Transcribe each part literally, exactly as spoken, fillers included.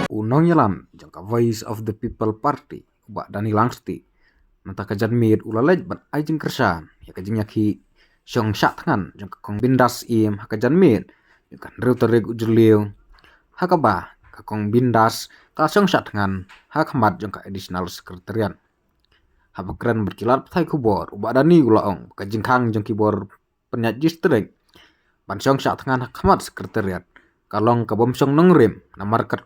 U nongïalam jong ka Voice of the People Party, u Bah Danny Langstih, mynta ka janmiet u la leit ban ai jingkyrshan ïa ka jingïakhih shong shah thngan jong ka Kong Bindas Syiem ha ka janmiet jong ka hynriew tarik u Jylliew, ha kaba ka Kong Bindas ka shong shah thngan ha khmat jong ka Additional Secretariat. Haba kren bad ki lad pathai khubor, u Bah Danny u la ong ba ka jingkhang jong ki bor pynïaid district ban shong shah thngan ha khmat Secretariat ka long ka bym shong nongrim, namar ka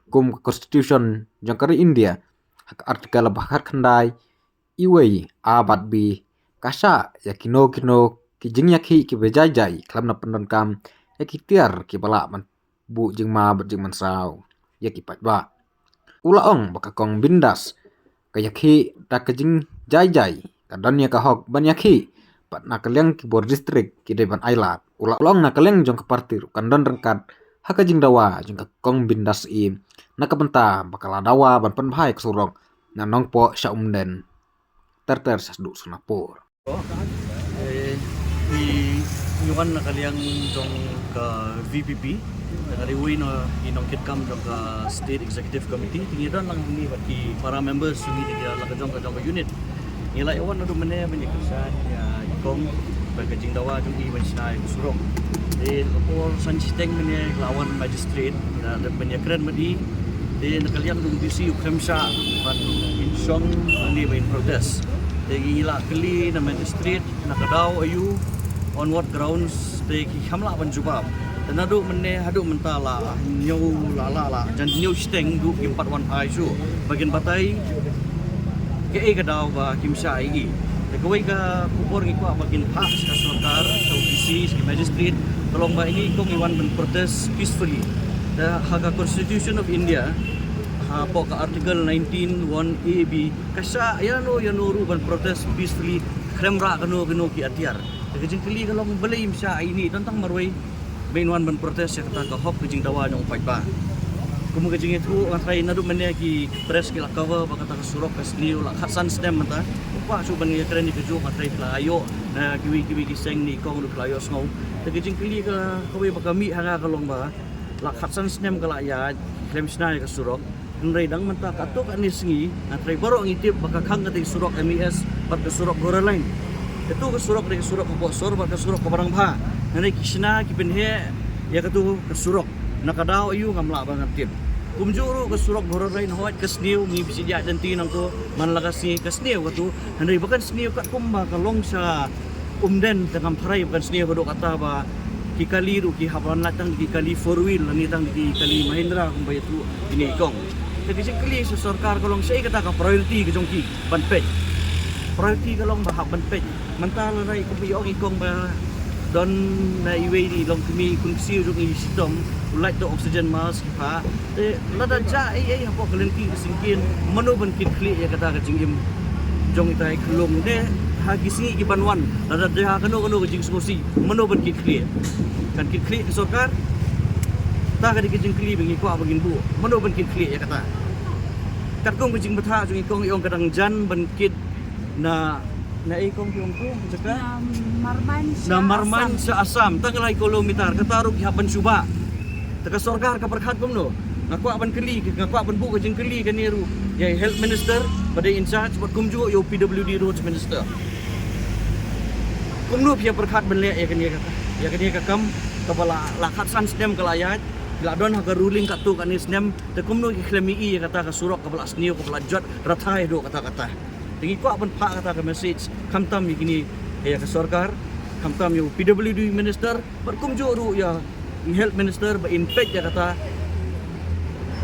kum ka Constitution jong ka ri India, ha ka Article ba khatkhyndai, iwei A bad B, ka shah ïa kino kino ki jingïakhih kiba jai jai khlem da pyndonkam ïa ki tiar kiba lah ban buh jingma bad jingmynsaw ïa ki paidbah. U la ong ba ka Kong Bindas ka ïakhih da ka jingjai jai, ka don ïa ka hok ban ïakhih, bad na ka liang ki bor district ki dei ban ailad. U la ong na ka liang jong ka party ruh kan don ryngkat ha ka jingdawa jong ka Kong Bindas Syiem na ka bynta ba ka la dawa ban pynbha ïa ka surok na Nongpoh sha Umden ter ter sha Sdut Sonapur. Eh, i, i wan na ka liang jong ka V P P, na ka liang i nongkitkam jong ka State Executive Committee, te ngi don lang hangne bad ki para members jong ngi, ki la ka jong ka jong ka unit. Ngi la ïa wan naduh mynne ban ïa kyrshan ïa i kong bad ka jingdawa jong i ban shna ïa ka surok. Te ka por san shiteng mynne la wan magistrate, ngi la dep ban ïa kren bad i. Te na ka liang jong u D C u khlem shah ban in shong hangne ban in protest. Te ngi la kylli na magistrate na ka daw aïu, on what grounds, te ki khlem lah ban jubab. Te naduh mynne haduh mynta la hynñiew, la la la jan hynñiew shiteng ruh kim pat wan phai shuh ba kin batai kaei ka daw ba kim shah ïa i. Te kawei ka khubor ngi kwah ba kin phah sha ka sorkar, sha u D C, sha ki magistrate, ka long ba ine i kong i wan ban protest peacefully. Te ha ka Constitution of India, hapoh ka Article nineteen one A B, ka shah ïa no ïa no ruh ban protest peacefully, khlem rah kano kano ki atiar. Te ka jingkylli ka long balei im shah ïa ine, don tang marwei ba in wan ban protest ïa kata ka hok ka jingdawa jong u paidbah. Kum ka jingïathuh nga tharai naduh mynne ki press ki la cover ba kata ka surok ka sniew la khatsan snem mynta. Ym kwah shuh ban ïa kren ïa kajuh, nga tharai ki la ïoh na kiwei kiwei ki seng, ine i kong ruh ki la ïohsngew. Te ka jingkylli ka kawei ba ka mih ha nga ka long ba la khatsan snem ka la ïaid, khlem shna ïa ka surok. Hynrei dang mynta katto katne sngi, nga tharai baroh ngi tip ba ka khang kata ka surok M E S bad ka surok Gora Line. Katu ka surok dei ka surok ka bor sor bad ka surok kaba rangbah. Hynrei ki shna ki pynheh ïa katu ka surok. Na ka daw aïu ngam lah ban tip. Kumjuh ruh ka surok Gora Line, hooid ka sniew, ngi phi shu ïaid lynti nangto man la ka sngi, ka sniew katu. Hynrei ba kan sniew katkum ba ka long sha Umden, te ngam tharai ba kan sniew haduh katta ba ki kali ruh ki hap ban lait tang da ki kali four wheel, lane tang da ki kali Mahindra kumba ïathuh ine i kong. Te ka jingkylli sha sorkar ka long shaei kata ka priority ka jong ki ban peit. Priority ka long ba hap ban peit. Mynta lada i kong, i ong i kong ba don na iwei i longkmie, i khun ksiew jong i shitom, u lait da oxygen mask, ha. Te lada jia ei ei hapoh ka lynti ka syngkien, mano ban kitkhlieh ïa kata ka jingim jong ita i khyllung? Te ha ki sngi ki ban wan, lada jia kano kano ka jingsngewsih, mano ban kitkhlieh? Kan kitkhlieh ka sorkar? Kata ka dei ka jingkylli ba ngi kwah ba ngin buh, mano ban kitkhlieh ïa kata? Katkum ka jingbthah jong i kong, i ong ka dang jan ban kit na, na i kong, i ong tu jaka na Marmain, na Marmain sha Assam, tang lai kilometer, kata ruh ki hap ban shu bah. Te ka sorkar ka pyrkhat kumno? Nga kwah ban kylli, nga kwah ban buh ka jingkylli kane ruh ïa i Health Minister ba dei in charge, bad kumjuh ïa u P W D Roads Minister. Kumno phi ïa pyrkhat ban leh ïa kane ka, ïa kane ka kam kaba la, la khatsan snem ka la ïaid, la don ha ka ruling katto katne snem, te kumno ki khlem ïohi ïa kata ka surok kaba la sniew, kaba la jot rathai haduh katta katta? Te ngi kwah ban phah kata ka message, khamtam ïa kine, ïa ka sorkar, khamtam ïa u P W D Minister, bad kumjuh ruh ïa i Health Minister ba in peit ïa kata,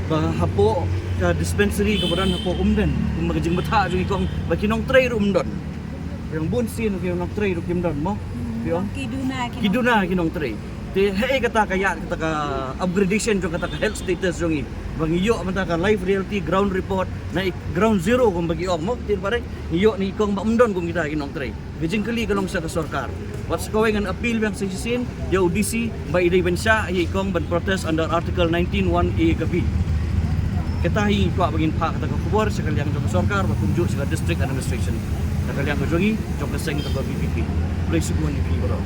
ba hapoh ka dispensary kaba don hapoh Umden, kumba ka jingbthah jong i kong, ba ki nongtrei ruh ym don. Ïa bun sien ki nongtrei ruh kim don mo. Ki ong ki duna ki nongtrei. Te hei kata ka ïa kata ka upgradation jong kata ka health status jong i. Ba ngi ïoh mynta ka live reality ground report na i ground zero kumba ki ong mo. Te ba dei ngi ïoh na i kong ba ym don kum kita ki nongtrei. Ka jingkylli ka long sha ka sorkar. Wat sa kawei ngan appeal biang sa shisien ïa u D C ba i dei ban shah ïa i kong ban protest under Article nineteen one A ka B. Kata hi ngi kwah ba ngin phah kata ka khubor sha ka liang jong ka sorkar, ba kumjuh sha ka district administration. Na ka liang ka jong i, jong ka seng kaba V P P. Khublei shibun ïa phi baroh.